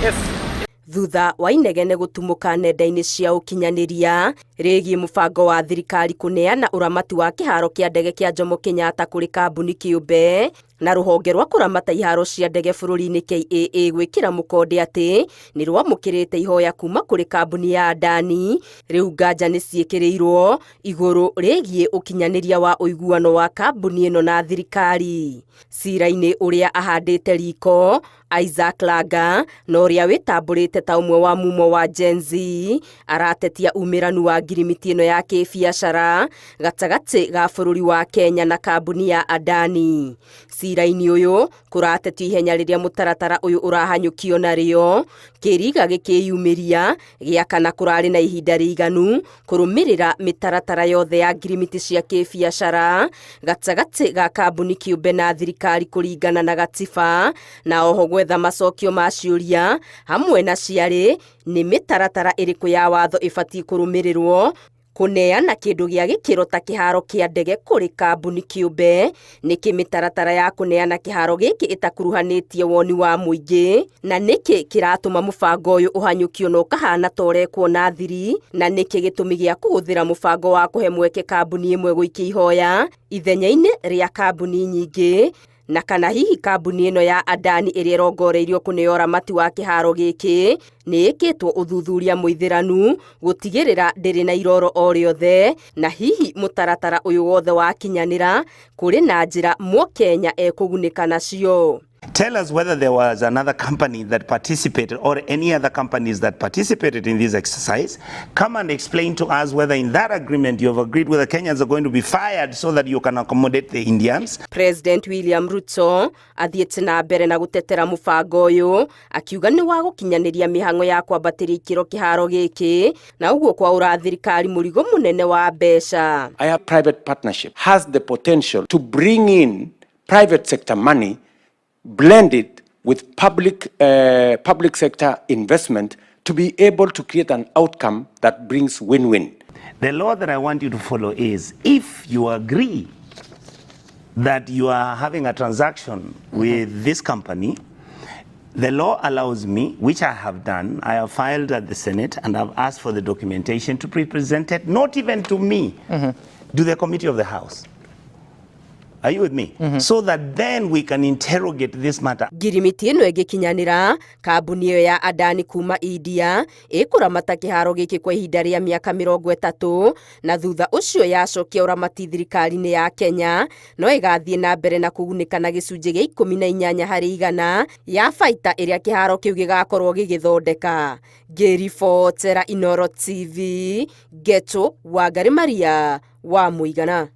Yes. Thutha wa inegene gũtumũka nenda-inĩ cia ũkinyanĩria rĩgiĩ mũbango wa thirikari kũneana ũramati wa kĩharo kĩa ndege kĩa Jomo Kenyatta kũrĩ kambuni kĩũmbe na rũhonge rwa kũramata iharo cia ndege bũrũri-inĩ KAA gwĩkĩra mũkonde atĩ nĩ rwamũkĩrĩte ihoya kuma kũrĩ kambuni ya Adani, rĩu nganja nĩ ciĩkĩrĩirwo igũrũ rĩgiĩ ũkinyanĩria wa ũiguano wa kambuni ĩno na thirikari. Cira-inĩ ũrĩa ahandĩte riko Isaac Langa na ũrĩa wĩtambũrĩte ta ũmwe wa mumo wa Gen Z aratetia umĩranu wa ngirimiti ĩno ya kĩbiacara gatagatĩ ga bũrũri wa Kenya na kambuni ya Adani. Cira-inĩ ũyũ kũratetio ihenya rĩrĩa mũtaratara ũyũ ũrahanyũkio narĩo kĩriga gĩkĩyumĩria gĩa kana kũrarĩ na ihinda rĩiganu kũrũmĩrĩra mĩtaratara yothe ya ngirimiti cia kĩbiacara gatagatĩ ga kambuni kĩũmbe na thirikari kũringana na gatiba, na oho gwetha macokio ma ciũria hamwe na ciarĩ nĩ mĩtaratara ĩrĩkũ ya watho ĩbatiĩ kũrũmĩrĩrwo kũneana kĩndũ gĩa gĩkĩro ta kĩharo kĩa ndege kũrĩ kambuni kĩũmbe, nĩkĩ mĩtaratara ya kũneana kĩharo gĩkĩ ĩtakuruhanĩtie woni wa mũingĩ, na nĩkĩ kĩratũma mũbango ũyũ ũhanyũkio na ũkahana ta ũrekwo na thiri, na nĩkĩ gĩtũmi gĩa kũhũthĩra mũbango wa kũhe mweke kambuni ĩmwe gũikia ihoya ithenya-inĩ rĩa kambuni nyingĩ, na kana hihi kambuni ĩno ya Adani ĩrĩa ĩrongoreirio kũneo ũramati wa kĩharo gĩkĩ nĩ ĩkĩtwo ũthuthuria mũithĩranu gũtigĩrĩra ndĩrĩ na iroro o rĩothe, na hihi mũtaratara ũyũ wothe wakinyanĩra kũrĩ na njĩra Mũkenya ekũgunĩka nacio. Tell us whether there was another company that participated or any other companies that participated in this exercise. Come and explain to us whether in that agreement you have agreed whether Kenyans are going to be fired so that you can accommodate the Indians. President William Ruto athiĩte na mbere na gũtetera mũbango ũyũ akiuga nĩ wa gũkinyanĩria mĩhang'o ya kwambatĩria ikĩro kĩharo gĩkĩ na ũguo kwaũra thirikari mũrigo mũnene wa mbeca. Our private partnership has the potential to bring in private sector money, blend it with public sector investment to be able to create an outcome that brings win-win. The law that I want you to follow is, if you agree that you are having a transaction with this company, the law allows me, which I have done, I have filed at the Senate and I've asked for the documentation to be presented, not even to me, to the committee of the House. Are you with me? So that then we can interrogate this matter. Ngirimiti ĩno ĩngĩkinyanĩra, kambuni ĩyo ya Adani kuma India ĩkũramata kĩharo gĩkĩ kwa ihinda rĩa mĩaka 30, na thutha ũcio yacokia ũramati thirikari-inĩ ya Kenya no ĩgathiĩ na mbere na kũgunĩka na gĩcunjĩ gĩa 18% ya baita ĩrĩa kĩharo kĩu gĩgakorwo gĩgĩthondeka. Ngĩribotera Inooro TV, Ngeto Wangari Maria wa Mũigana.